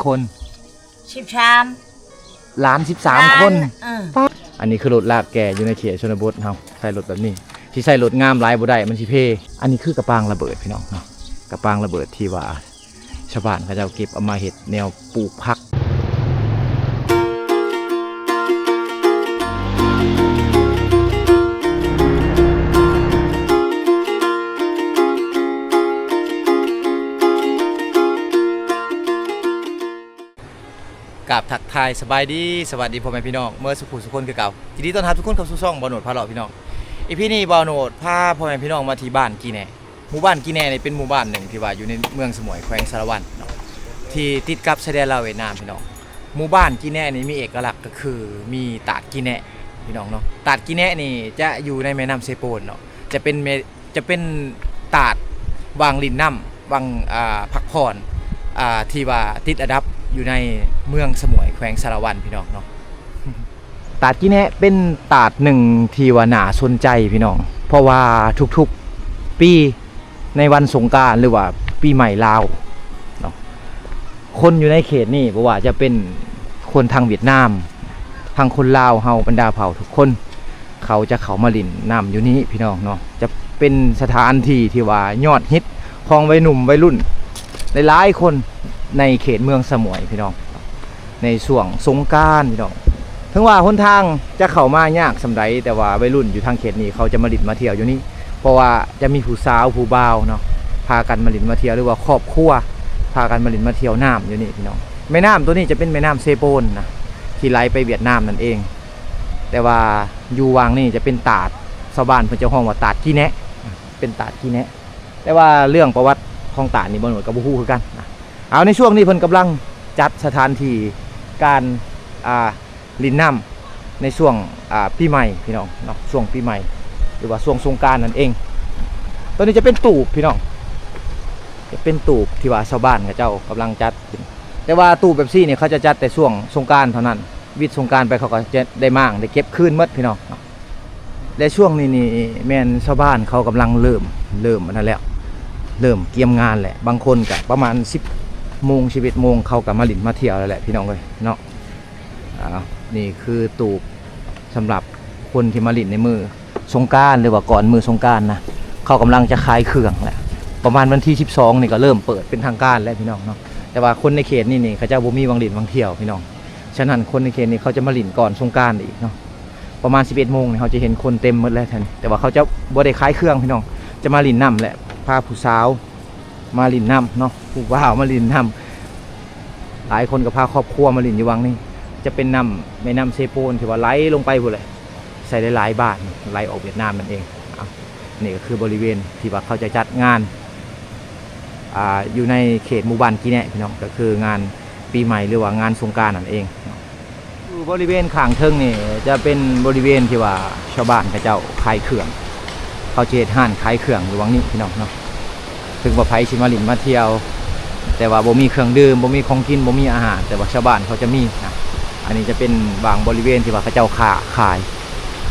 ຄົນ ສິບສາມ ຫຼານສິບສາມຄົນ ເອີ ປາດ ອັນນີ້ຄືລົດລາກແກ່ຢູ່ໃນເຂດຊົນນະບົດເຮົາ ໃຊ້ລົດແບບນີ້ ຊິໃຊ້ລົດງາມຫຼາຍບໍ່ໄດ້ ມັນຊິເພ. ອັນນີ້ຄືກະປາງລະເບີດພີ່ນ້ອງເນາະ ກະປາງລະເບີດທີ່ວ່າຊາວບ້ານເຂົາເຈົ້າເກັບເອົາມາເຮັດແນວປູກຜັກ. ກາບທັກທາຍສະບາຍດີ ສະຫວັດດີພໍ່ແມ່ພີ່ນ້ອງເໝິດສູ່ຜູ້ສູ່ຄົນຄືເກົ່າ. ຍິນດີຕ້ອນຮັບທຸກຄົນເຂົ້າສູ່ຊ່ອງບ່າວໂນດພາເລາະພີ່ນ້ອງ. ອີພີນີ້ບ່າວໂນດພາພໍ່ແມ່ພີ່ນ້ອງມາທີ່ບ້ານກີແນ. ໝູ່ບ້ານກີແນນີ້ເປັນໝູ່ບ້ານໜຶ່ງທີ່ວ່າຢູ່ໃນເມືອງສະໝວຍ ແຂວງສາລະວັນເນາະ ທີ່ຕິດກັບຊາຍແດນລາວຫວຽດນາມພີ່ນ້ອງ. ໝູ່ບ້ານກີແນນີ້ມີເອກະລັກກໍຄືມີຕາດກີແນພີ່ນ້ອງເນາະ. ຕາດກີແນນີ້ຈະຢູ່ໃນແມ່ນ້ຳເຊໂປນເນາະ ຈະເປັນແມ່ ຈະເປັນຕາດຫວ່າງຫຼິ້ນນ້ຳ ຫວ່າງ ອ່າ ພັກຜ່ອນ ອ່າ ທີ່ວ່າຕິດອັນດັບຢູ່ໃນເມືອງສະໝວຍ ແຂວງສາລະວັນພີ່ນ້ອງເນາະ. ຕາດກີແນເປັນຕາດໜຶ່ງທີ່ວ່າໜ້າສົນໃຈພີ່ນ້ອງ ເພາະວ່າທຸກໆປີໃນວັນສົງການ ຫຼືວ່າປີໃໝ່ລາວເນາະ ຄົນຢູ່ໃນເຂດນີ້ ບໍ່ວ່າຈະເປັນຄົນທາງຫວຽດນາມ ທັງຄົນລາວເຮົາ ບັນດາເຜົ່າທຸກຄົນ ເຂົາຈະເຂົ້າມາຫຼິ້ນນ້ຳຢູ່ນີ້ພີ່ນ້ອງເນາະ. ຈະເປັນສະຖານທີ່ທີ່ວ່າຍອດຮິດຂອງໄວໜຸ່ມໄວລຸ້ນຫຼາຍໆຄົນໃນເຂດເມືອງສະໝວຍພີ່ນ້ອງ ໃນຊ່ວງສົງການພີ່ນ້ອງ. ເຖິງວ່າຫົນທາງຈະເຂົ້າມາຍາກສ່ຳໃດ ແຕ່ວ່າໄວລຸ້ນຢູ່ທາງເຂດນີ້ເຂົາຈະມາຫຼິ້ນມາທ່ຽວຢູ່ນີ້ ເພາະວ່າຈະມີຜູ້ສາວຜູ້ບ່າວເນາະ ພາກັນມາຫຼິ້ນມາທ່ຽວ ຫຼືວ່າຄອບຄົວພາກັນມາຫຼິ້ນມາທ່ຽວນ້ຳຢູ່ນີ້ພີ່ນ້ອງ. ແມ່ນ້ຳໂຕນີ້ຈະເປັນແມ່ນ້ຳເຊໂປນນະ ທີ່ໄຫຼໄປຫວຽດນາມນັ້ນເອງ. ແຕ່ວ່າຢູ່ຫວ່າງນີ້ຈະເປັນຕາດ ຊາວບ້ານເພິ່ນຈະຮ້ອງວ່າຕາດກີແນ ເປັນຕາດກີແນ. ແຕ່ວ່າເລື່ອງປະຫວັດຂອງຕາດນີ້ ບ່າວໂນດກໍບໍ່ຮູ້ຄືກັນນະ. ເອົາ ໃນຊ່ວງນີ້ເພິ່ນກຳລັງຈັດສະຖານທີ່ການ ອ່າ ຫຼິ້ນນ້ຳໃນຊ່ວງ ອ່າ ປີໃໝ່ພີ່ນ້ອງເນາະ ຊ່ວງປີໃໝ່ ຫຼືວ່າຊ່ວງສົງການນັ້ນເອງ. ໂຕນີ້ຈະເປັນຕູບພີ່ນ້ອງ ຈະເປັນຕູບທີ່ວ່າຊາວບ້ານເຂົາເຈົ້າກຳລັງຈັດຂຶ້ນ. ແຕ່ວ່າຕູບແບບຊີ້ນີ້ເຂົາຈະຈັດແຕ່ຊ່ວງສົງການເທົ່ານັ້ນ ວິດສົງການໄປເຂົາກໍຈະໄດ້ມ້າງໄດ້ເກັບຄືນໝົດພີ່ນ້ອງເນາະ. ແລະ ຊ່ວງນີ້ນີ້ແມ່ນຊາວບ້ານເຂົາກຳລັງເລີ່ມ ເລີ່ມອັນນັ້ນແລ້ວ ເລີ່ມກຽມງານແຫຼະ. ບາງຄົນກະປະມານສິບໂມງ ສິບເອັດໂມງ ເຂົາກະມາຫຼິ້ນມາທ່ຽວແລ້ວແຫຼະພີ່ນ້ອງເອີຍເນາະ. ອ່າ ນີ້ຄືຕູບສຳລັບຄົນທີ່ມາຫຼິ້ນໃນມື້ສົງການ ຫຼືວ່າກ່ອນມື້ສົງການນະ ເຂົາກຳລັງຈະຂາຍເຄື່ອງແຫຼະ. ປະມານວັນທີສິບສອງນີ້ກໍເລີ່ມເປີດເປັນທາງການແລ້ວພີ່ນ້ອງເນາະ. ແຕ່ວ່າຄົນໃນເຂດນີ້ນີ້ເຂົາເຈົ້າບໍ່ມີຫວ່າງຫຼິ້ນຫວ່າງທ່ຽວພີ່ນ້ອງ ສະນັ້ນຄົນໃນເຂດນີ້ເຂົາຈະມາຫຼິ້ນກ່ອນສົງການອີກເນາະ. ປະມານສິບເອັດໂມງນີ້ເຮົາຈະເຫັນຄົນເຕັມໝົດແລ້ວແຖວນີ້ ແຕ່ວ່າເຂົາຈະບໍ່ໄດ້ຂາຍເຄື່ອງພີ່ນ້ອງ ຈະມາຫຼິ້ນນ້ຳແຫຼະ ພາຜູ້ສາວມາຫຼິ້ນນ້ຳເນາະ ຜູ້ບ່າວມາຫຼິ້ນນ້ຳ. ຫຼາຍຄົນກໍພາຄອບຄົວມາຫຼິ້ນຢູ່ຫວ່າງນີ້ ຈະເປັນນ້ຳ ແມ່ນ້ຳເຊໂປນທີ່ວ່າໄຫຼລົງໄປພຸ້ນແຫຼະ ໃສ່ຫຼາຍໆບ້ານ ໄຫຼອອກຫວຽດນາມນັ້ນເອງ. ເອົາ ນີ້ກໍຄືບໍລິເວນທີ່ວ່າເຂົາຈະຈັດງານ ອ່າ ຢູ່ໃນເຂດໝູ່ບ້ານກີແນພີ່ນ້ອງ ກໍຄືງານປີໃໝ່ ຫຼືວ່າງານສົງການນັ້ນເອງເນາະ. ຢູ່ບໍລິເວນຂ້າງເທິງນີ້ຈະເປັນບໍລິເວນທີ່ວ່າຊາວບ້ານເຂົາເຈົ້າຂາຍເຄື່ອງ ເຂົາຈະເຮັດຮ້ານຂາຍເຄື່ອງຢູ່ຫວ່າງນີ້ພີ່ນ້ອງເນາະ. ເຖິງວ່າໃຜຊິມາຫຼິ້ນມາທ່ຽວ ແຕ່ວ່າບໍ່ມີເຄື່ອງດື່ມ ບໍ່ມີຂອງກິນ ບໍ່ມີອາຫານ ແຕ່ວ່າຊາວບ້ານເຂົາຈະມີນະ. ອັນນີ້ຈະເປັນບາງບໍລິເວນທີ່ວ່າເຂົາເຈົ້າຄ້າຂາຍ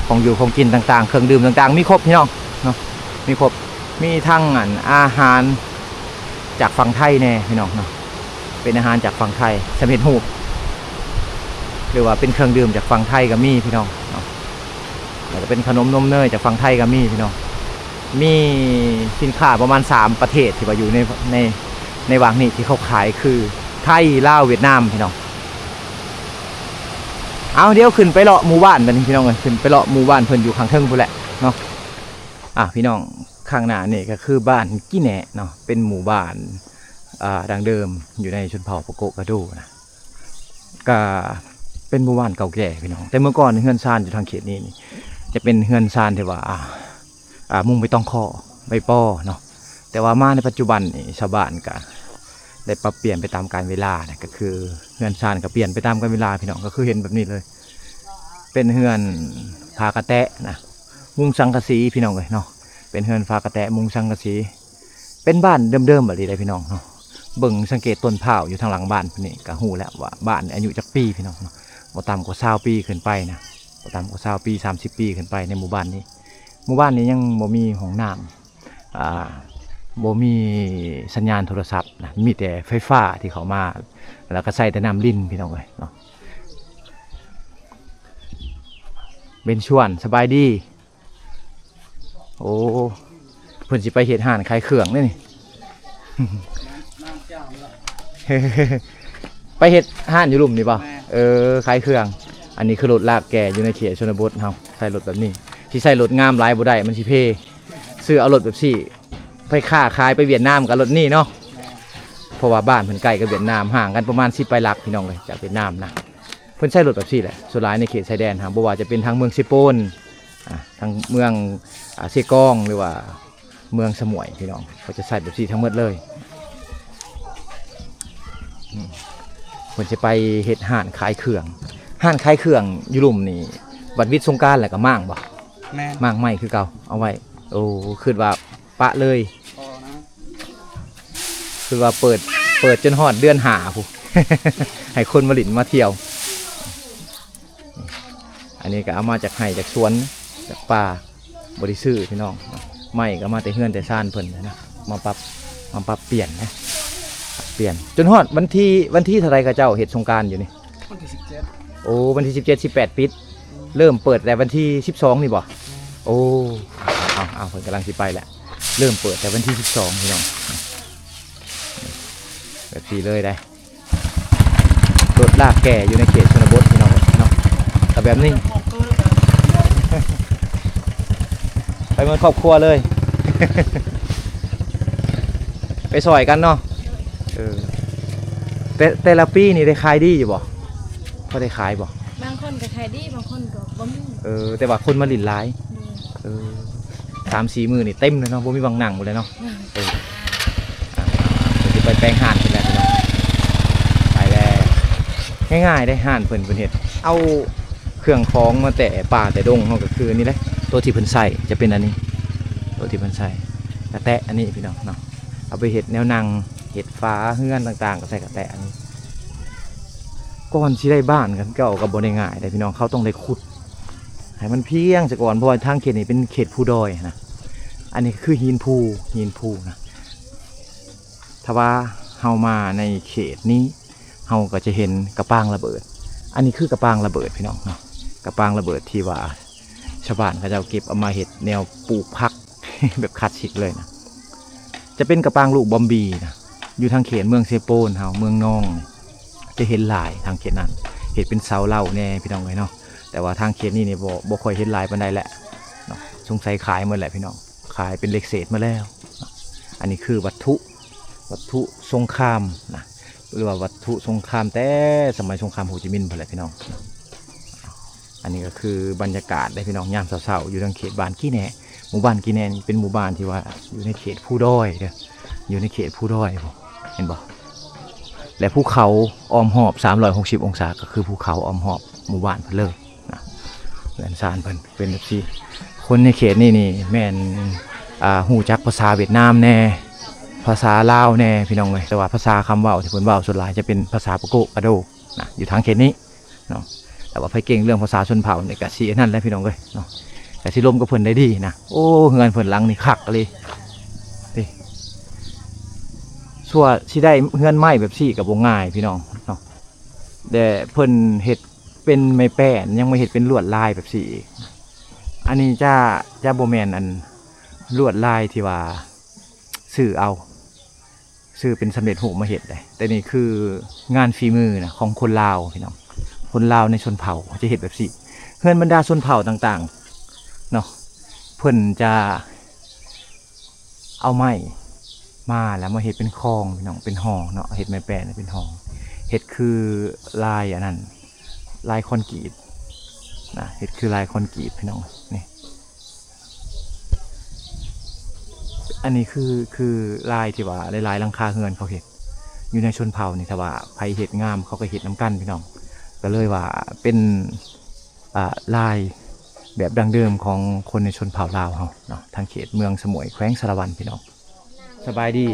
ຂອງຢູ່ຂອງກິນຕ່າງໆ ເຄື່ອງດື່ມຕ່າງໆ ມີຄົບພີ່ນ້ອງເນາະ ມີຄົບ ມີທັງ ອັນ ອາຫານຈາກຝັ່ງໄທແດ່ພີ່ນ້ອງເນາະ ເປັນອາຫານຈາກຝັ່ງໄທ ສຳເລັດຮູບ ຫຼືວ່າເປັນເຄື່ອງດື່ມຈາກຝັ່ງໄທກໍມີພີ່ນ້ອງເນາະ ແລ້ວກໍເປັນຂະໜົມນົມເນີຍຈາກຝັ່ງໄທກໍມີພີ່ນ້ອງ. ມີສິນຄ້າປະມານສາມປະເທດທີ່ວ່າຢູ່ໃນ ໃນ ໃນຫວ່າງນີ້ທີ່ເຂົາຂາຍ ຄື ໄທ ລາວ ຫວຽດນາມພີ່ນ້ອງ. ເອົາ ດຽວຂຶ້ນໄປເລາະໝູ່ບ້ານບັດນີ້ພີ່ນ້ອງເອີຍ ຂຶ້ນໄປເລາະໝູ່ບ້ານເພິ່ນຢູ່ຂ້າງເທິງພຸ້ນແຫຼະເນາະ. ອ່າ ພີ່ນ້ອງ ຂ້າງໜ້ານີ້ກໍຄືບ້ານກີແນເນາະ ເປັນໝູ່ບ້ານ ອ່າ ດັ້ງເດີມຢູ່ໃນຊົນເຜົ່າປາໂກະກະດູນະ ກະເປັນໝູ່ບ້ານເກົ່າແກ່ພີ່ນ້ອງ. ແຕ່ເມື່ອກ່ອນເຮືອນຊານຢູ່ທາງເຂດນີ້ນີ້ ຈະເປັນເຮືອນຊານທີ່ວ່າ ອ່າ ອ່າ ມຸງໃບຕອງຄໍ່ ໃບປໍເນາະ. ແຕ່ວ່າມາໃນປັດຈຸບັນນີ້ ຊາວບ້ານກະໄດ້ປັບປ່ຽນໄປຕາມການເວລານະ ກໍຄືເຮືອນຊານກໍປ່ຽນໄປຕາມການເວລາພີ່ນ້ອງ ກໍຄືເຫັນແບບນີ້ເລີຍ ເປັນເຮືອນຝາກະແຕະນະ ມຸງສັງກະສີພີ່ນ້ອງເອີຍເນາະ ເປັນເຮືອນຝາກະແຕະມຸງສັງກະສີ ເປັນບ້ານເດີມໆ ອີ່ຫຼີເດ້ພີ່ນ້ອງເນາະ. ເບິ່ງສັງເກດຕົ້ນພ້າວຢູ່ທາງຫຼັງບ້ານພຸ້ນນີ້ກໍຮູ້ແລ້ວວ່າບ້ານອາຍຸຈັກປີພີ່ນ້ອງເນາະ ບໍ່ຕ່ຳກວ່າຊາວປີຂຶ້ນໄປນະ ບໍ່ຕ່ຳກວ່າຊາວປີ ສາມສິບປີຂຶ້ນໄປໃນໝູ່ບ້ານນີ້. ໝູ່ບ້ານນີ້ຍັງບໍ່ມີຫ້ອງນ້ຳ ອ່າ ບໍ່ມີສັນຍານໂທລະສັບນະ ມີແຕ່ໄຟຟ້າທີ່ເຂົ້າມາ ແລ້ວກໍໃສ່ແຕ່ນ້ຳລິນພີ່ນ້ອງເອີຍເນາະ. ເບັນຊວນ ສະບາຍດີ. ໂອ້ ເພິ່ນຊິໄປເຮັດຮ້ານຂາຍເຄື່ອງເດ້ນີ້. ໄປເຮັດຮ້ານຢູ່ລຸ່ມນີ້ບໍ່? ແມ່ນ. ເອີ ຂາຍເຄື່ອງ. ອັນນີ້ຄືລົດລາກແກ່ຢູ່ໃນເຂດຊົນນະບົດເຮົາ ໃຊ້ລົດແບບນີ້. ຊິໃຊ້ລົດງາມຫຼາຍບໍ່ໄດ້ ມັນຊິເພ. ຊື້ເອົາລົດແບບນີ້ໄປຄ້າຂາຍໄປຫວຽດນາມກໍລົດນີ້ເນາະ. ແມ່ນ. ເພາະວ່າບ້ານເພິ່ນໃກ້ກັບຫວຽດນາມ ຫ່າງກັນປະມານສິບປາຍຫຼັກ ພີ່ນ້ອງເອີຍ ຈາກຫວຽດນາມນະ. ເພິ່ນໃຊ້ລົດແບບນີ້ແຫຼະ ສ່ວນຫຼາຍໃນເຂດຊາຍແດນເຮົາ ບໍ່ວ່າຈະເປັນທາງເມືອງເຊໂປນ ອ່າ ທາງເມືອງ ອ່າ ເຊກອງ ຫຼືວ່າເມືອງສະໝວຍ ພີ່ນ້ອງ ເຂົາຈະໃຊ້ແບບນີ້ທັງໝົດເລີຍ. ອືມ ເພິ່ນຊິໄປເຮັດຮ້ານຂາຍເຄື່ອງ. ຮ້ານຂາຍເຄື່ອງຢູ່ລຸ່ມນີ້ ບັດຫວິດສົງການແລ້ວກໍມ້າງບໍ່? ແມ່ນ. ມ້າງໃໝ່ຄືເກົ່າ ເອົາໄວ້. ໂອ້ ຄິດວ່າປະເລີຍ. ບໍ່ນະ. ຄືວ່າເປີດ ເປີດຈົນຮອດເດືອນຫ້າພຸ້ນ ໃຫ້ຄົນມາຫຼິ້ນມາທ່ຽວ. ອັນນີ້ກໍເອົາມາຈາກໄຮ່ຈາກສວນຈາກປ່າ ບໍ່ໄດ້ຊື້ພີ່ນ້ອງ. ໄມ້ກໍເອົາມາແຕ່ເຮືອນແຕ່ຊານເພິ່ນນະ ມາປັບ ມາປັບປ່ຽນນະ ປັບປ່ຽນ. ຈົນຮອດວັນທີ ວັນທີເທົ່າໃດເຂົາເຈົ້າເຮັດສົງການຢູ່ນີ້? ວັນທີສິບເຈັດ. ໂອ້ ວັນທີສິບເຈັດ ສິບແປດປິດ. ເລີ່ມເປີດແຕ່ວັນທີສິບສອງນີ້ບໍ່? ໂອ້ ເອົາ ເອົາ ເພິ່ນກຳລັງຊິໄປແລ້ວ. ເລີ່ມເປີດແຕ່ວັນທີສິບສອງ ພີ່ນ້ອງ ແບບນີ້ເລີຍໄດ໋. ລົດລາກແກ່ຢູ່ໃນເຂດຊົນນະບົດ ພີ່ນ້ອງເນາະ ກໍແບບນີ້ ໄປເໝິດຄອບຄົວເລີຍ ໄປຊ່ອຍກັນເນາະ. ເອີ ແຕ່ ແຕ່ລະປີນີ້ໄດ້ຂາຍດີຢູ່ບໍ່? ພໍໄດ້ຂາຍບໍ່? ບາງຄົນກໍຂາຍດີ ບາງຄົນກໍບໍ່ມີ. ເອີ ແຕ່ວ່າຄົນມາຫຼິ້ນຫຼາຍ. ໂດຍ. ເອີ ສາມສີ່ມື້ນີ້ເຕັມເລີຍເນາະ ບໍ່ມີບ່ອນນັ່ງພຸ້ນແຫຼະເນາະ. ເອີ ອ່າ ເພິ່ນຊິໄປແປງຮ້ານເພິ່ນແຫຼະພີ່ນ້ອງ. ໄປແລ້ວ ງ່າຍໆເດ້ ຮ້ານເພິ່ນ ເພິ່ນເຮັດ ເອົາເຄື່ອງຂອງມາແຕ່ປ່າແຕ່ດົງເຮົາ ກໍຄືອັນນີ້ແຫຼະ. ໂຕທີ່ເພິ່ນໃຊ້ຈະເປັນອັນນີ້ ໂຕທີ່ເພິ່ນໃຊ້ ກະແຕະອັນນີ້ພີ່ນ້ອງເນາະ ເອົາໄປເຮັດແນວນັ່ງ ເຮັດຝາເຮືອນຕ່າງໆ ກໍໃຊ້ກະແຕະອັນນີ້. ກ່ອນຊິໄດ້ບ້ານຄືເກົ່າກໍບໍ່ໄດ້ງ່າຍເດ້ພີ່ນ້ອງ ເຂົາຕ້ອງໄດ້ຂຸດໃຫ້ມັນພຽງຊະກ່ອນ ເພາະວ່າທາງເຂດນີ້ເປັນເຂດພູດອຍນະ. ອັນນີ້ຄືຫີນພູ ຫີນພູນະ. ຖ້າວ່າເຮົາມາໃນເຂດນີ້ ເຮົາກໍຈະເຫັນກະປາງລະເບີດ. ອັນນີ້ຄືກະປາງລະເບີດພີ່ນ້ອງເນາະ ກະປາງລະເບີດທີ່ວ່າຊາວບ້ານເຂົາເຈົ້າເກັບເອົາມາເຮັດແນວປູກຜັກ ແບບຄລາສສິກເລີຍນະ. ຈະເປັນກະປາງລູກບອມບີນະ ຢູ່ທາງເຂດເມືອງເຊໂປນເຮົາ ເມືອງນອງ ຈະເຫັນຫຼາຍທາງເຂດນັ້ນ ເຮັດເປັນເສົາເລົາແດ່ພີ່ນ້ອງເອີຍເນາະ. ແຕ່ວ່າທາງເຂດນີ້ນີ້ບໍ່ ບໍ່ຄ່ອຍເຫັນຫຼາຍປານໃດແຫຼະເນາະ ສົງໄສຂາຍໝົດແຫຼະພີ່ນ້ອງ ຂາຍເປັນເລກເສດໝົດແລ້ວ. ອັນນີ້ຄືວັດຖຸ ວັດຖຸສົງຄາມນະ ຫຼືວ່າວັດຖຸສົງຄາມແຕ່ສະໄໝສົງຄາມໂຮຈິມິນພຸ້ນແຫຼະພີ່ນ້ອງ. ອັນນີ້ກໍຄືບັນຍາກາດເດ້ພີ່ນ້ອງ ຍາມເຊົ້າໆ ຢູ່ທາງເຂດບ້ານກີແນ. ໝູ່ບ້ານກີແນນີ້ເປັນໝູ່ບ້ານທີ່ວ່າຢູ່ໃນເຂດພູດອຍເດີ້ ຢູ່ໃນເຂດພູດອຍພຸ້ນ ເຫັນບໍ່? ແລະ ພູເຂົາອ້ອມຮອບສາມຮ້ອຍຫົກສິບອົງສາ ກໍຄືພູເຂົາອ້ອມຮອບໝູ່ບ້ານເພິ່ນເລີຍນະ. ເຮືອນຊານເພິ່ນເປັນແບບຊີ້. ຄົນໃນເຂດນີ້ນີ້ແມ່ນ ອ່າ ຮູ້ຈັກພາສາຫວຽດນາມແດ່ ພາສາລາວແດ່ພີ່ນ້ອງເອີຍ. ແຕ່ວ່າພາສາຄຳເວົ້າທີ່ເພິ່ນເວົ້າສ່ວນຫຼາຍຈະເປັນພາສາປາໂກະກະໂດນະ ຢູ່ທາງເຂດນີ້ ເນາະ. ແຕ່ວ່າໃຜເກັ່ງເລື່ອງພາສາຊົນເຜົ່ານີ້ກະຊິອັນນັ້ນແຫຼະພີ່ນ້ອງເອີຍເນາະ ກະຊິລົມກັບເພິ່ນໄດ້ດີນະ. ໂອ້ ເຮືອນເພິ່ນຫຼັງນີ້ຄັກອີ່ຫຼີເດ້. ຊົ່ວຊິໄດ້ເຮືອນໄມ້ແບບຊີ້ກະບໍ່ງ່າຍພີ່ນ້ອງເນາະ ແລະ ເພິ່ນເຮັດເປັນໄມ້ແປ້ນ ຍັງມາເຮັດເປັນລວດລາຍແບບຊີ້ອີກ. ອັນນີ້ຈະ ຈະບໍ່ແມ່ນອັນລວດລາຍທີ່ວ່າຊື້ເອົາ ຊື້ເປັນສຳເລັດຮູບມາເຮັດເດ້ ແຕ່ນີ້ຄືງານຝີມືນະ ຂອງຄົນລາວພີ່ນ້ອງ. ຄົນລາວໃນຊົນເຜົ່າເຂົາຈະເຮັດແບບຊີ້. ເຮືອນບັນດາຊົນເຜົ່າຕ່າງໆເນາະ ເພິ່ນຈະເອົາໄມ້ມາແລ້ວມາເຮັດເປັນຄອງພີ່ນ້ອງ ເປັນຫໍເນາະ ເຮັດໄມ້ແປ້ນເປັນຫໍ ເຮັດຄືລາຍອັນນັ້ນ ລາຍຄອນກຣີດນະ ເຮັດຄືລາຍຄອນກຣີດພີ່ນ້ອງ. ນີ້ ອັນນີ້ຄື ຄືລາຍທີ່ວ່າຫຼາຍໆຫຼັງຄາເຮືອນເຂົາເຮັດຢູ່ໃນຊົນເຜົ່ານີ້ ຖ້າວ່າໃຜເຮັດງາມເຂົາກໍເຮັດນຳກັນພີ່ນ້ອງ. ກໍເລີຍວ່າເປັນ ອ່າ ລາຍແບບດັ້ງເດີມຂອງຄົນໃນຊົນເຜົ່າລາວເຮົາເນາະ ທາງເຂດເມືອງສະໝວຍ ແຂວງສາລະວັນພີ່ນ້ອງ. ສະບາຍດີ.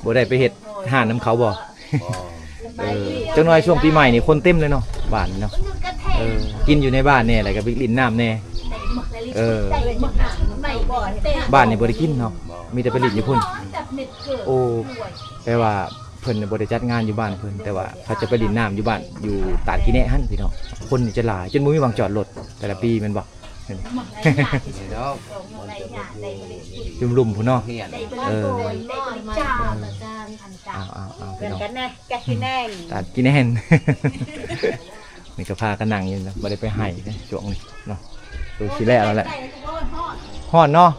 ບໍ່ໄດ້ໄປເຮັດຮ້ານນຳເຂົາບໍ່? ເອີ ຈັກໜ່ອຍຊ່ວງປີໃໝ່ນີ້ຄົນເຕັມເລີຍເນາະ ບ້ານນີ້ເນາະ. ເອີ ກິນຢູ່ໃນບ້ານແດ່ ແລ້ວກໍໄປຫຼິ້ນນ້ຳແດ່. ເອີ ບ້ານນີ້ບໍ່ໄດ້ກິນເນາະ ມີແຕ່ໄປຫຼິ້ນຢູ່ພຸ້ນ. ໂອ້ ແປວ່າ ເພິ່ນບໍ່ໄດ້ຈັດງານຢູ່ບ້ານເພິ່ນ ແຕ່ວ່າເຂົາຈະໄປຫຼິ້ນນ້ຳຢູ່ບ້ານ ຢູ່ຕາດກີແນະຫັ້ນພີ່ນ້ອງ. ຄົນນີ້ຈະຫຼາຍຈົນບໍ່ມີບ່ອນຈອດລົດແຕ່ລະປີແມ່ນບໍ່? ລຸ່ມໆພຸ້ນເນາະ. ເອີ ເອົາໆໆ ພີ່ນ້ອງ ຕາດກີແນະ ນີ້ກໍພາກັນນັ່ງຢູ່ນະ ບໍ່ໄດ້ໄປໄຮ່ເດ້ຊ່ວງນີ້ເນາະ. ໂຕຊິແລ້ວແລ້ວແຫຼະ ຮ້ອນເນາະ.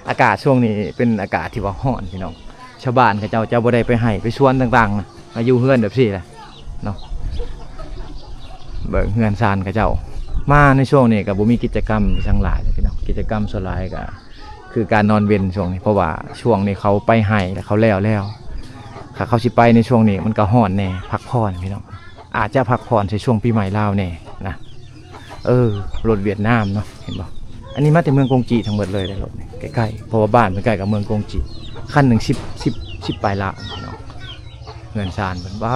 ອາກາດຊ່ວງນີ້ເປັນອາກາດທີ່ວ່າຮ້ອນພີ່ນ້ອງ. ຊາວບ້ານເຂົາເຈົ້າຈະບໍ່ໄດ້ໄປໄຮ່ໄປສວນຕ່າງໆນະ ມາຢູ່ເຮືອນແບບຊີ້ແຫຼະເນາະ. ເບິ່ງເຮືອນຊານເຂົາເຈົ້າ. ມາໃນຊ່ວງນີ້ກໍບໍ່ມີກິດຈະກຳຫຍັງຫຼາຍເດ້ພີ່ນ້ອງ. ກິດຈະກຳສ່ວນຫຼາຍກໍຄືການນອນເວັນຊ່ວງນີ້ ເພາະວ່າຊ່ວງນີ້ເຂົາໄປໄຮ່ແລ້ວ ເຂົາແລ້ວແລ້ວ. ຖ້າເຂົາຊິໄປໃນຊ່ວງນີ້ມັນກໍຮ້ອນແດ່ ພັກຜ່ອນພີ່ນ້ອງ. ອາດຈະພັກຜ່ອນໃນຊ່ວງປີໃໝ່ລາວແດ່ນະ. ເອີ ລົດຫວຽດນາມເນາະ ເຫັນບໍ່? ອັນນີ້ມາແຕ່ເມືອງກົງຈີທັງໝົດເລີຍເດ້ລົດນີ້ ໃກ້ໆ ເພາະວ່າບ້ານເພິ່ນໃກ້ກັບເມືອງກົງຈີ. ຄັນໜຶ່ງສິບ ສິບ ສິບປາຍລ້ານພີ່ນ້ອງ. ເຮືອນຊານເພິ່ນ ວ້າ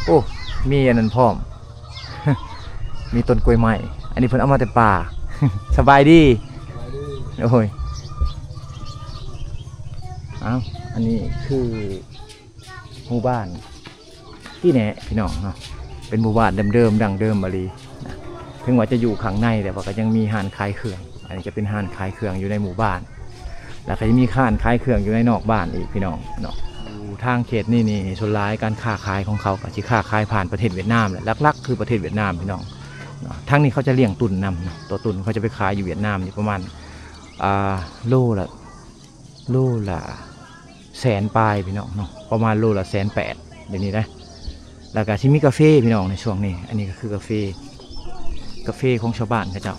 ໂອ້ ມີອັນນັ້ນພ້ອມ ມີຕົ້ນກ້ວຍໄມ້. ອັນນີ້ເພິ່ນເອົາມາແຕ່ປ່າ. ສະບາຍດີ. ໂອ້ຍ ເອົ້າ ອັນນີ້ຄື ໝູ່ບ້ານກີແນະພີ່ນ້ອງເນາະ. ເປັນໝູ່ບ້ານເດີມໆ ດັ້ງເດີມອີ່ຫຼີນະ. ເຖິງວ່າຈະຢູ່ຂ້າງໃນ ແຕ່ວ່າກໍຍັງມີຮ້ານຂາຍເຄື່ອງ. ອັນນີ້ຈະເປັນຮ້ານຂາຍເຄື່ອງຢູ່ໃນໝູ່ບ້ານ ແລ້ວກໍຈະມີຮ້ານຂາຍເຄື່ອງຢູ່ໃນນອກບ້ານອີກພີ່ນ້ອງເນາະ. ຢູ່ທາງເຂດນີ້ນີ້ ສ່ວນຫຼາຍການຄ້າຂາຍຂອງເຂົາກໍຊິຄ້າຂາຍຜ່ານປະເທດຫວຽດນາມແຫຼະ. ຫຼັກໆຄືປະເທດຫວຽດນາມພີ່ນ້ອງເນາະ. ທາງນີ້ເຂົາຈະລ້ຽງຕຸ່ນນຳນະ ຕົວຕຸ່ນເຂົາຈະໄປຂາຍຢູ່ຫວຽດນາມນີ້ປະມານ ອ່າ ໂລລະ ໂລລະແສນປາຍພີ່ນ້ອງເນາະ ປະມານໂລລະແສນແປດດຽວນີ້ນະ. ແລ້ວກະຊິມີກາເຟພີ່ນ້ອງໃນຊ່ວງນີ້. ອັນນີ້ກໍຄືກາເຟ ກາເຟຂອງຊາວບ້ານເຂົາເຈົ້າ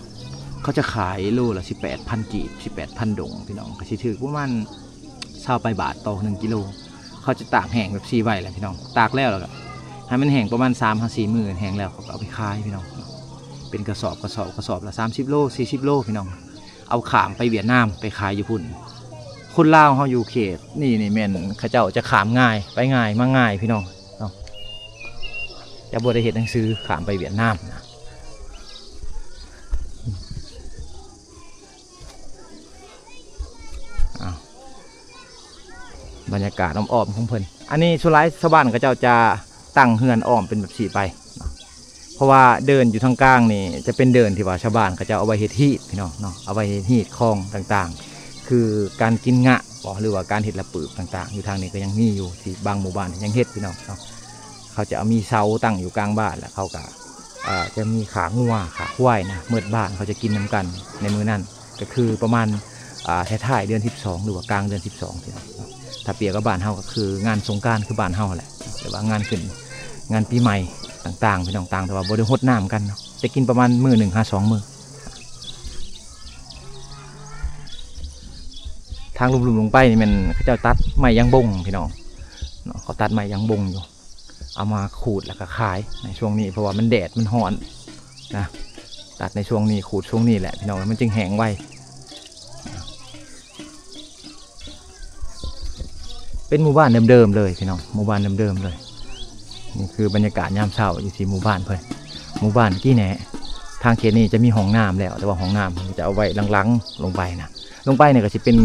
ເຂົາຈະຂາຍໂລລະສິບແປດພັນກີບ ສິບແປດພັນດົງພີ່ນ້ອງ ກໍຊິຖືກປະມານຊາວປາຍບາດຕໍ່ໜຶ່ງກິໂລ. ເຂົາຈະຕາກແຫ້ງແບບຊີ້ໄວ້ແຫຼະພີ່ນ້ອງ. ຕາກແລ້ວ ແລ້ວກໍໃຫ້ມັນແຫ້ງປະມານສາມຫາສີ່ມື້ ແຫ້ງແລ້ວເຂົາກໍເອົາໄປຂາຍພີ່ນ້ອງ ເປັນກະສອບ ກະສອບ ກະສອບລະສາມສິບໂລ ສີ່ສິບໂລພີ່ນ້ອງ. ເອົາຂ້າມໄປຫວຽດນາມ ໄປຂາຍຢູ່ພຸ້ນ. ຄົນລາວເຮົາຢູ່ເຂດນີ້ນີ້ແມ່ນເຂົາເຈົ້າຈະຂ້າມງ່າຍ ໄປງ່າຍມາງ່າຍພີ່ນ້ອງເນາະ. ຈະບໍ່ໄດ້ເຮັດໜັງສືຂ້າມໄປຫວຽດນາມນະ. ອ້າວ ບັນຍາກາດອ້ອມໆຂອງເພິ່ນ. ອັນນີ້ສ່ວນຫຼາຍຊາວບ້ານເຂົາເຈົ້າຈະຕັ້ງເຮືອນອ້ອມເປັນແບບຊີ້ໄປເນາະ ເພາະວ່າເດີ່ນຢູ່ທາງກາງນີ້ຈະເປັນເດີ່ນທີ່ວ່າຊາວບ້ານເຂົາເຈົ້າເອົາໄວ້ເຮັດຮີດພີ່ນ້ອງເນາະ ເອົາໄວ້ເຮັດຮີດຄອງຕ່າງໆ ຄືການກິນງະບໍ ຫຼືວ່າການເຮັດລະປຶບຕ່າງໆ. ຢູ່ທາງນີ້ກໍຍັງມີຢູ່ ທີ່ບາງໝູ່ບ້ານຍັງເຮັດພີ່ນ້ອງເນາະ. ເຂົາຈະເອົາມີເສົາຕັ້ງຢູ່ກາງບ້ານ ແລ້ວເຂົາກໍ ອ່າ ຈະມີຂ້າງົວຂ້າຄວາຍນະ ໝົດບ້ານເຂົາຈະກິນນຳກັນໃນມື້ນັ້ນ ກໍຄືປະມານ ອ່າ ທ້າຍໆເດືອນສິບສອງ ຫຼືວ່າກາງເດືອນສິບສອງ ຊີ້ນະ. ຖ້າປຽບກັບບ້ານເຮົາກໍຄືງານສົງການຄືບ້ານເຮົາຫັ້ນແຫຼະ ຫຼືວ່າງານຂຶ້ນ ງານປີໃໝ່ຕ່າງໆ ພີ່ນ້ອງ ຕ່າງແຕ່ວ່າບໍ່ໄດ້ຫົດນ້ຳກັນເນາະ ຈະກິນປະມານມື້ໜຶ່ງຫາສອງມື້. ທາງລຸ່ມໆລົງໄປນີ້ແມ່ນເຂົາເຈົ້າຕັດໄມ້ຢາງບົງພີ່ນ້ອງເນາະ ເຂົາຕັດໄມ້ຢາງບົງຢູ່ ເອົາມາຂູດແລ້ວກໍຂາຍໃນຊ່ວງນີ້ ເພາະວ່າມັນແດດມັນຮ້ອນນະ. ຕັດໃນຊ່ວງນີ້ ຂູດຊ່ວງນີ້ແຫຼະພີ່ນ້ອງ ມັນຈຶ່ງແຫ້ງໄວ. ເປັນໝູ່ບ້ານເດີມໆເລີຍພີ່ນ້ອງ ໝູ່ບ້ານເດີມໆເລີຍ. ນີ້ຄືບັນຍາກາດຍາມເຊົ້າຢູ່ທີ່ໝູ່ບ້ານເພິ່ນ ໝູ່ບ້ານກີແນະ. ທາງເຂດນີ້ຈະມີຫ້ອງນ້ຳແລ້ວ ແຕ່ວ່າຫ້ອງນ້ຳເພິ່ນຈະເອົາໄວ້ຫຼັງໆລົງໄປນະ. ລົງໄປນີ້ກໍຊິເປັນ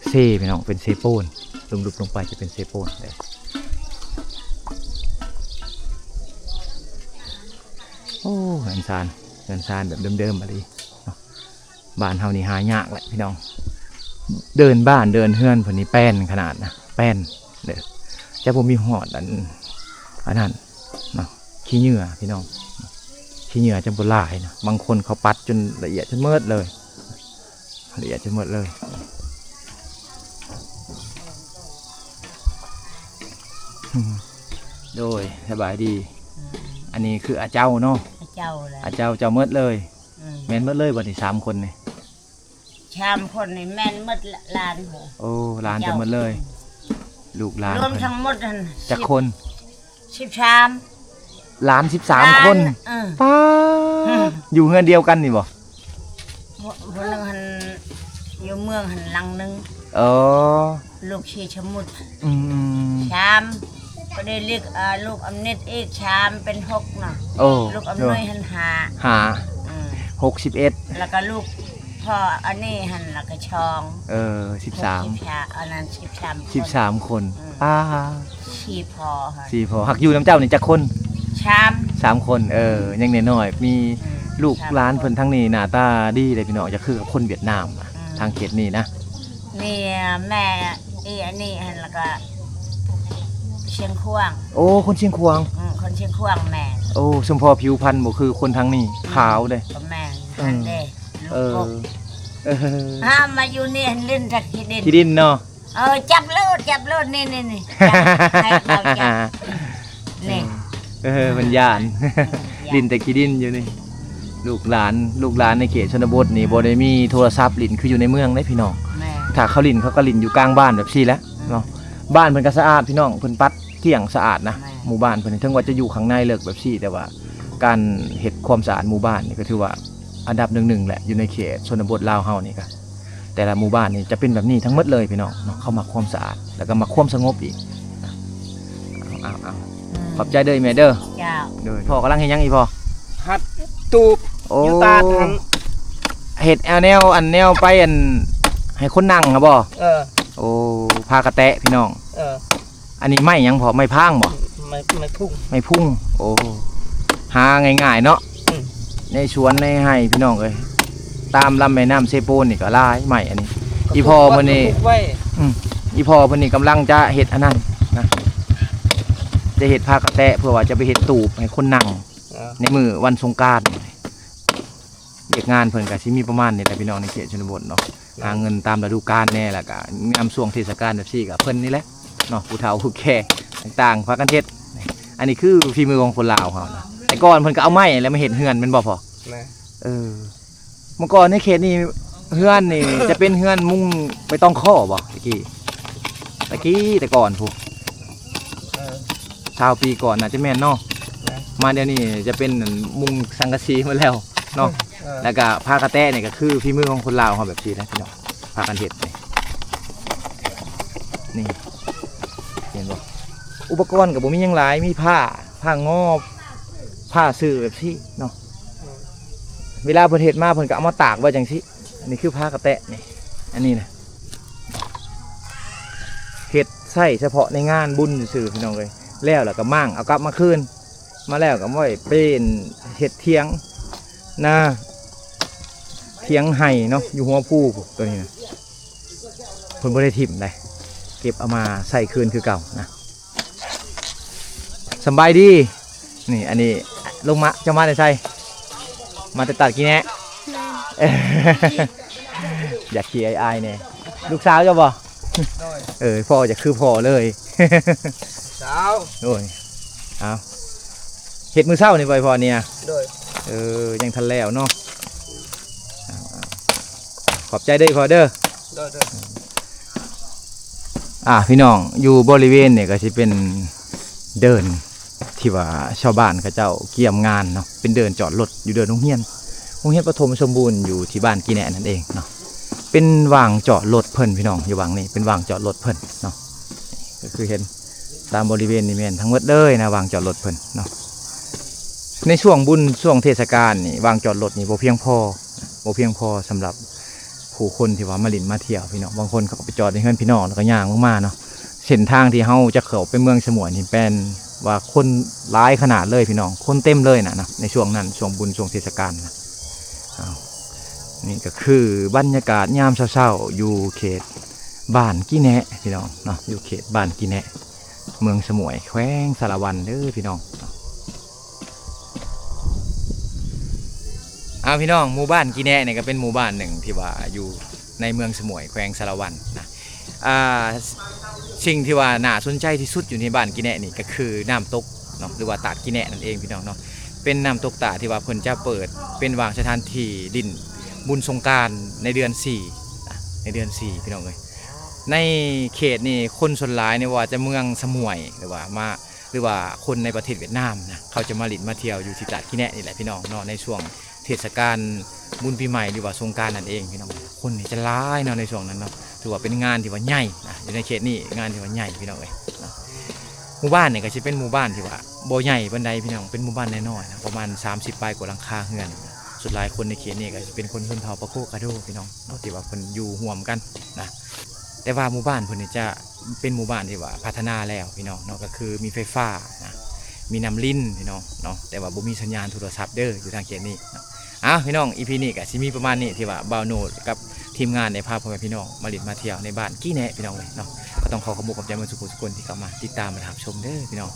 ເຊພີ່ນ້ອງ ເປັນເຊໂປນ ລຸ່ມໆລົງໄປຈະເປັນເຊໂປນເດ້. ໂອ້ ເຮືອນຊານ ເຮືອນຊານແບບເດີມໆອີ່ຫຼີເນາະ. ບ້ານເຮົານີ້ຫາຍາກແຫຼະພີ່ນ້ອງ ເດີ່ນບ້ານເດີ່ນເຮືອນເພິ່ນນີ້ແປ້ນຂະໜາດນະ ແປ້ນເດີ ຈະບໍ່ມີຮອດອັນ ອັນນັ້ນເນາະ ຂີ້ເຫຍື້ອພີ່ນ້ອງ ຂີ້ເຫຍື້ອຈະບໍ່ຫຼາຍນະ. ບາງຄົນເຂົາປັດຈົນລະອຽດຈົນໝົດເລີຍ. ລະອຽດຈະໝົດເລີຍ. ໂດຍ ສະບາຍດີ. ອັນນີ້ຄືອາເຈົ້າເນາະ? ອາເຈົ້າແຫຼະ. ອາເຈົ້າເຈົ້າໝົດເລີຍ. ອືມ ແມ່ນໝົດເລີຍບໍ່ນີ້ ສາມຄົນນີ້? ສາມຄົນນີ້ແມ່ນໝົດລະ ຫຼານ. ໂອ້ ຫຼານເຈົ້າໝົດເລີຍ. ອືມ ລູກຫຼານ ລວມທັງໝົດຫັ້ນ ຈັກຄົນ? ສິບສາມ ຫຼານສິບສາມຄົນ. ເອີ ປາດ ຢູ່ເຮືອນດຽວກັນນີ້ບໍ່? ຜູ້ ຜູ້ໜຶ່ງຫັ້ນຢູ່ເມືອງຫັ້ນຫຼັງໜຶ່ງ. ເອີ ລູກຊີສະໝຸດ. ອືມ ສາມ ກໍໄດ້ເລັກ ເອີ ລູກອຳນິດອີກສາມ ເປັນຫົກເນາະ. ໂອ້ ລູກອຳນວຍຫັ້ນຫ້າ. ຫ້າ ອືມ ຫົກສິບເອັດ ແລ້ວກໍລູກ ພໍ່ອັນນີ້ຫັ້ນລະກະສອງ ເອີ ສິບສາມ ສິບສາມ ອັນນັ້ນສິບສາມຄົນ ສິບສາມຄົນ ອືມ ປ້າ ສີ່ພໍ່ຫັ້ນ ສີ່ພໍ່ ຫາກຢູ່ນຳເຈົ້ານີ້ຈັກຄົນ? ສາມ ສາມຄົນ ເອີ ອືມ ຍັງນ້ອຍໆ ມີ ອືມ ລູກຫຼານເພິ່ນທາງນີ້ໜ້າຕາດີເດ້ພີ່ນ້ອງ ຈະຄືກັບຄົນຫວຽດນາມ ອືມ ທາງເຂດນີ້ນະ ນີ້ແມ່ອີອັນນີ້ຫັ້ນ ລະກະຊຽງຂວາງ ໂອ້ ຄົນຊຽງຂວາງ ອືມ ຄົນຊຽງຂວາງແມ່ ໂອ້ ສົມພໍຜິວພັນບໍ່ຄືຄົນທາງນີ້ ອືມ ຂາວເດ້ ກໍແມ່ນ ອືມ ຫັ້ນເດ້ ເອີ ເອີ ຫາມາຢູ່ນີ້ຫຼິ້ນແຕ່ຂີ້ດິນ ຂີ້ດິນເນາະ ເອີ ຈັບໂລດ ຈັບໂລດ ນີ້ໆໆ ຈັບ ໃຫ້ເຂົາຈັບ ນີ້ ເອີ ເອີ ເພິ່ນຢ້ານ ຢ້ານ ຫຼິ້ນແຕ່ຂີ້ດິນຢູ່ນີ້ ລູກຫຼານ ລູກຫຼານໃນເຂດຊົນນະບົດນີ້ ອືມ ບໍ່ໄດ້ມີໂທລະສັບຫຼິ້ນຄືຢູ່ໃນເມືອງເດ້ພີ່ນ້ອງ ແມ່ນ ຖ້າເຂົາຫຼິ້ນ ເຂົາກໍຫຼິ້ນຢູ່ກາງບ້ານແບບຊີ້ແຫຼະ ອືມ ເນາະ ບ້ານເພິ່ນກໍສະອາດພີ່ນ້ອງ ເພິ່ນປັດກ້ຽງສະອາດນະ ແມ່ນ ໝູ່ບ້ານເພິ່ນ ເຖິງວ່າຈະຢູ່ຂ້າງໃນເລິກແບບຊີ້ ແຕ່ວ່າການເຮັດຄວາມສະອາດໝູ່ບ້ານນີ້ ກໍຖືວ່າອັນດັບໜຶ່ງໆແຫຼະ ຢູ່ໃນເຂດຊົນນະບົດລາວເຮົານີ້ກໍ ແຕ່ລະໝູ່ບ້ານນີ້ຈະເປັນແບບນີ້ທັງໝົດເລີຍພີ່ນ້ອງເນາະ ເຂົາມັກຄວາມສະອາດ ແລ້ວກໍມັກຄວາມສະຫງົບອີກ ເອົາໆ ອືມ ຂອບໃຈເດີແມ່ເດີ ເຈົ້າ ໂດຍ ພໍ່ກຳລັງເຮັດຫຍັງອີ່ພໍ່? ຮັດຕູບ ໂອ້ ຢູ່ຕາດຫັ້ນ ເຮັດແນວ ອັນແນວໄປ ອັນ ໃຫ້ຄົນນັ່ງຫັ້ນບໍ່? ເອີ ໂອ້ ຜ້າກະແຕະພີ່ນ້ອງ ເອີ ອັນນີ້ໄມ້ຫຍັງພໍ່? ໄມ້ພາງບໍ່? ໄມ້ ໄມ້ພຸງ ໄມ້ພຸງ ໂອ້ ຫາງ່າຍໆເນາະ ອືມ ໃນສວນໃນໄຮ່ພີ່ນ້ອງເອີຍ ຕາມລຳແມ່ນ້ຳເຊໂປນນີ້ກໍຫຼາຍໄມ້ອັນນີ້ ອີ່ພໍ່ເພິ່ນນີ້ ອືມ ອີ່ພໍ່ເພິ່ນນີ້ກຳລັງຈະເຮັດອັນນັ້ນນະ ຈະເຮັດຜ້າກະແຕະ ເພື່ອວ່າຈະໄປເຮັດຕູບໃຫ້ຄົນນັ່ງ ເອີ ໃນມື້ວັນສົງການ ວຽກງານເພິ່ນກໍຊິມີປະມານນີ້ແຫຼະພີ່ນ້ອງ ໃນເຂດຊົນນະບົດເນາະ ຫາເງິນຕາມລະດູການແດ່ ແລ້ວກໍຍາມຊ່ວງເທດສະການແບບຊີ້ກໍເພິ່ນນີ້ແຫຼະເນາະ ຜູ້ເຖົ້າຜູ້ແກ່ຕ່າງໆ ພາກັນເຮັດ ອັນນີ້ຄືຝີມືຂອງຄົນລາວເຮົານະ ແຕ່ກ່ອນເພິ່ນກໍເອົາໄມ້ແຫຼະມາເຮັດເຮືອນແມ່ນບໍ່ພໍ່? ແມ່ນ ເອີ ເມື່ອກ່ອນໃນເຂດນີ້ ເຮືອນນີ້ຈະເປັນເຮືອນມຸງໃບຕອງຄໍ້ບໍ່ ແຕ່ກີ້ ແຕ່ກີ້ແຕ່ກ່ອນພຸ້ນ ເອີ ຊາວປີກ່ອນໜ້າຈະແມ່ນເນາະ ແມ່ນ ມາດຽວນີ້ຈະເປັນມຸງສັງກະສີໝົດແລ້ວເນາະ ເອີ ແລ້ວກະຜ້າກະແຕະນີ້ກະຄືຝີມືຂອງຄົນລາວເຮົາແບບຊີ້ນະພີ່ນ້ອງ ພາກັນເຮັດນີ້ ນີ້ ເຫັນບໍ່ ອຸປະກອນກະບໍ່ມີຫຍັງຫຼາຍ ມີຜ້າ ຜ້າງໍ ຜ້າຊື່ແບບຊີ້ເນາະ ເວລາເພິ່ນເຮັດມາເພິ່ນກະເອົາມາຕາກໄວ້ຈັ່ງຊີ້ ນີ້ຄືຜ້າກະແຕະນີ້ ອັນນີ້ນະ ເຮັດໃຊ້ສະເພາະໃນງານບຸນຊື່ໆ ພີ່ນ້ອງເອີຍ ແລ້ວລະກະມ້າງເອົາກັບມາຄືນ ມາແລ້ວກໍໄວ້ເປັນເຮັດຖຽງນາ ຖຽງໄຮ່ເນາະ ຢູ່ຫົວພູ ໂຕນີ້ນະ ເພິ່ນບໍ່ໄດ້ຖິ້ມໃດ ເກັບເອົາມາໃຊ້ຄືນຄືເກົ່ານະ. ສຳບາຍດີ ນີ້ ອັນນີ້ລົງມາ ເຈົ້າມາແຕ່ໃສ? ມາແຕ່ຕາດກີ່ແນະ ແມ່ນ ຢາກຂີ້ອາຍໆແດ່ ລູກສາວເຈົ້າບໍ່? ໂດຍ ເອີ ພໍ່ຈະຄືພໍ່ເລີຍ ສາວ ໂດຍ ເອົາ ເຮັດມື້ເຊົ້ານີ້ບໍ່ ພໍ່ນີ້ນະ? ໂດຍ ເອີ ຍັງທັນແລ້ວເນາະ ເອົາໆ ຂອບໃຈເດີພໍ່ເດີ ໂດຍໆ ອ່າ ພີ່ນ້ອງ ຢູ່ບໍລິເວນນີ້ກໍຊິເປັນເດີ່ນ ທີ່ວ່າຊາວບ້ານເຂົາເຈົ້າກຽມງານເນາະ ເປັນເດີ່ນຈອດລົດຢູ່ເດີ່ນໂຮງຮຽນ ໂຮງຮຽນປະຖົມສົມບູນຢູ່ທີ່ບ້ານກີ່ແນະນັ້ນເອງເນາະ ເປັນວາງຈອດລົດເພິ່ນພີ່ນ້ອງ ຢູ່ວາງນີ້ເປັນວາງຈອດລົດເພິ່ນເນາະ ກໍຄືເຫັນຕາມບໍລິເວນນີ້ແມ່ນທັງໝົດເລີຍນະ ວາງຈອດລົດເພິ່ນເນາະ ໃນຊ່ວງບຸນຊ່ວງເທດສະການນີ້ ວາງຈອດລົດນີ້ບໍ່ພຽງພໍ ບໍ່ພຽງພໍສຳລັບ ຜູ້ຄົນທີ່ວ່າມາຫຼິ້ນມາທ່ຽວພີ່ນ້ອງ ບາງຄົນເຂົາກໍໄປຈອດໃນເຮືອນພີ່ນ້ອງ ແລ້ວກໍຍ່າງລົງມາເນາະ ເສັ້ນທາງທີ່ເຮົາຈະເຂົ້າໄປເມືອງສະໝວຍນີ້ແມ່ນວ່າຄົນຫຼາຍຂະໜາດເລີຍພີ່ນ້ອງ ຄົນເຕັມເລີຍນະ ໃນຊ່ວງນັ້ນ ຊ່ວງບຸນ ຊ່ວງເທດສະການນະ ເອົາ ນີ້ກໍຄືບັນຍາກາດຍາມເຊົ້າໆ ຢູ່ເຂດບ້ານກີ່ແນະພີ່ນ້ອງເນາະ ຢູ່ເຂດບ້ານກີ່ແນະ ເມືອງສະໝວຍ ແຂວງສາລະວັນເດີພີ່ນ້ອງ. ເອົາ ພີ່ນ້ອງ ໝູ່ບ້ານກີ່ແນະນີ້ກໍເປັນໝູ່ບ້ານໜຶ່ງທີ່ວ່າຢູ່ໃນເມືອງສະໝວຍ ແຂວງສາລະວັນນະ ອ່າ ສິ່ງທີ່ວ່າໜ້າສົນໃຈທີ່ສຸດຢູ່ໃນບ້ານກີ່ແນະນີ້ກໍຄືນ້ຳຕົກເນາະ ຫຼືວ່າຕາດກີ່ແນະນັ້ນເອງພີ່ນ້ອງເນາະ ເປັນນ້ຳຕົກຕາດທີ່ວ່າເພິ່ນຈະເປີດເປັນບາງສະຖານທີ່ຫຼິ້ນບຸນສົງການໃນເດືອນສີ່ນະ ໃນເດືອນສີ່ພີ່ນ້ອງເອີຍ ໃນເຂດນີ້ຄົນສ່ວນຫຼາຍນີ້ວ່າຈະເມືອງສະໝວຍ ຫຼືວ່າມາ ຫຼືວ່າຄົນໃນປະເທດຫວຽດນາມນະ ເຂົາຈະມາຫຼິ້ນມາທ່ຽວຢູ່ທີ່ຕາດກີ່ແນະນີ້ແຫຼະພີ່ນ້ອງເນາະ ໃນຊ່ວງເທດສະການບຸນປີໃໝ່ ຫຼືວ່າສົງການນັ້ນເອງພີ່ນ້ອງ ຄົນນີ້ຈະຫຼາຍເນາະ ໃນຊ່ວງນັ້ນເນາະ ຖືວ່າເປັນງານທີ່ວ່າໃຫຍ່ນະ ຢູ່ໃນເຂດນີ້ ງານທີ່ວ່າໃຫຍ່ພີ່ນ້ອງເອີຍເນາະ ໝູ່ບ້ານນີ້ກໍຊິເປັນໝູ່ບ້ານທີ່ວ່າບໍ່ໃຫຍ່ປານໃດພີ່ນ້ອງ ເປັນໝູ່ບ້ານນ້ອຍໆນະ ປະມານສາມສິບປາຍກວ່າຫຼັງຄາເຮືອນ ສ ສ່ວນຫຼາຍຄົນໃນເຂດນີ້ກໍຈະເປັນຄົນຊົນເຜົ່າປາໂກກາໂດພີ່ນ້ອງເນາະ ທີ່ວ່າເພິ່ນຢູ່ຮ່ວມກັນນະ. ແຕ່ວ່າໝູ່ບ້ານເພິ່ນນີ້ຈະເປັນໝູ່ບ້ານທີ່ວ່າພັດທະນາແລ້ວພີ່ນ້ອງເນາະ ກໍຄືມີໄຟຟ້ານະ ມີນ້ຳລິນພີ່ນ້ອງເນາະ ແຕ່ວ່າບໍ່ມີສັນຍານໂທລະສັບເດີ ຢູ່ທາງເຂດນີ້ເນາະ. ເອົາ ພີ່ນ້ອງ ອີພີນີ້ກໍຊິມີປະມານນີ້ ທີ່ວ່າບ່າວໂນດກັບທີມງານໄດ້ພາພໍ່ແມ່ພີ່ນ້ອງມາຫຼິ້ນມາທ່ຽວໃນບ້ານກີແນະພີ່ນ້ອງເອີຍເນາະ. ກໍຕ້ອງຂໍຂອບອົກຂອບໃຈໝົດທຸກຜູ້ທຸກຄົນທີ່ເຂົ້າມາຕິດຕາມມາຮັບຊົມເດີພີ່ນ້ອງ.